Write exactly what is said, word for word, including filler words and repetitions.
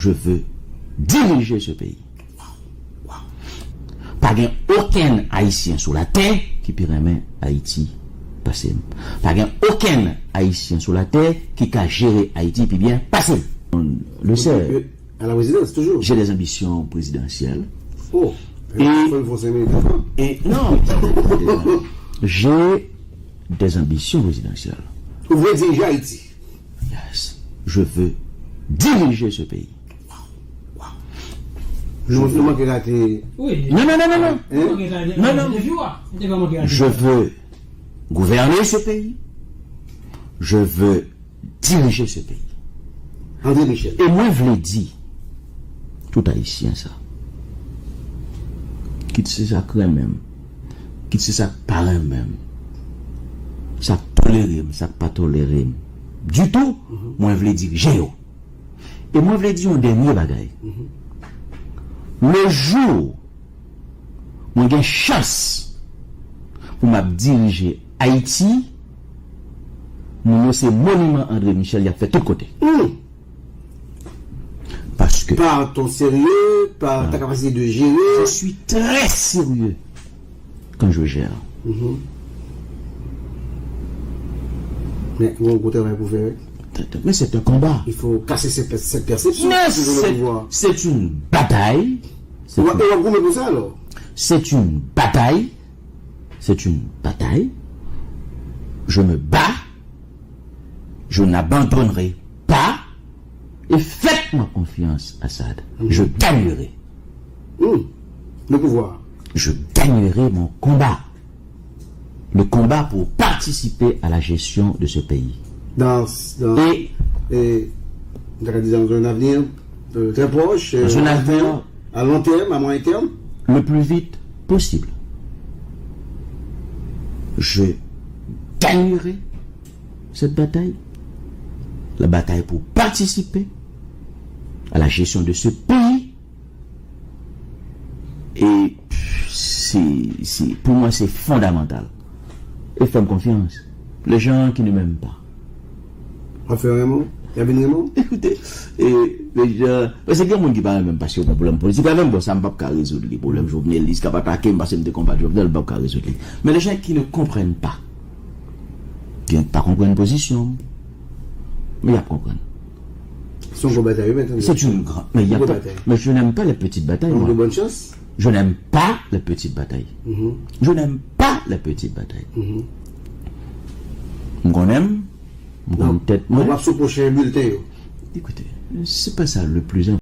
Je veux diriger ce pays. Pa gen okenn Ayisyen sou latè ki pi renmen Ayiti pase m. Pa gen okenn Ayisyen sou latè ki ka jere Ayiti pi byen pase m. Le seul. À la présidence, toujours. J'ai des ambitions présidentielles. Oh, Et- faut le foncer militairement. Et non, j'ai des ambitions présidentielles. Vous voulez diriger Haïti. Yes. Je veux diriger ce pays. Nou nou manke rate. Oui. Non, non, non, non, non. Hein? Non, non. Je veux gouverner ce pays. Je veux diriger ce pays. André Michel. E mwen vle di tout Ayisyen sa, kit se sa k renmen m, kit se sa k pa renmen m, sa k tolere m, sa k pa tolere m ditou, mwen vle dirije yo. E mwen vle di yon dènye bagay. Le jou mwen gen chans pou m ap dirije Ayiti, moun yo se moniman André Michel y ap fè tout kote. Paske Par ton sérieux, par ta capacité de gérer. Je suis très sérieux quand je gère. Mhm. Mais bon, gros travail pour faire. Mais c'est un combat. Il faut casser cette, cette perception. Mais Sur le c'est pouvoir. C'est une bataille. C'est On va, une, on va goumer pour ça alors. c'est une bataille. C'est une bataille. Je me bats. Je n'abandonnerai pas. Et faites-moi confiance, Assad. Je gagnerai. Hmm. Le pouvoir. Je gagnerai mon combat. Le combat pour participer à la gestion de ce pays. Dans, dans, Et et, dans un avenir euh, très proche, euh, Dans un à avenir- terme, à long terme, à moyen terme. Le plus vite possible. Je gagnerai cette bataille, la bataille pour participer à la gestion de ce pays. Et c'est, c'est, pour moi, c'est fondamental. Et fais-moi confiance. Les gens qui ne m'aiment pas, On fait vraiment. Il y a bien vraiment. Écoutez, e, les gens, paske gen moun ki pa renmen m paske yo gen pwoblèm politik avè m, bon, sa m p ap ka rezoud li. Pwoblèm Jovenel, li ka pa atake m paske m te konbat Jovenel, m p ap ka rezoud li. Men les gens qui ne comprennent pas, ki pa konprann pozisyon m, men y ap konprann. C'est un gros bataille, maintenant. C'est une grande, mais il y a Gros pas, bataille. Mais je n'aime pas les petites batailles, Donc, moi. De bonne chance. Je n'aime pas les petites batailles. Mhm. Je n'aime pas les petites batailles. Mhm. M konnen m, m konnen tèt Mwen mwen. ap sou pwochen bilten yo. Écoutez, c'est pas ça le plus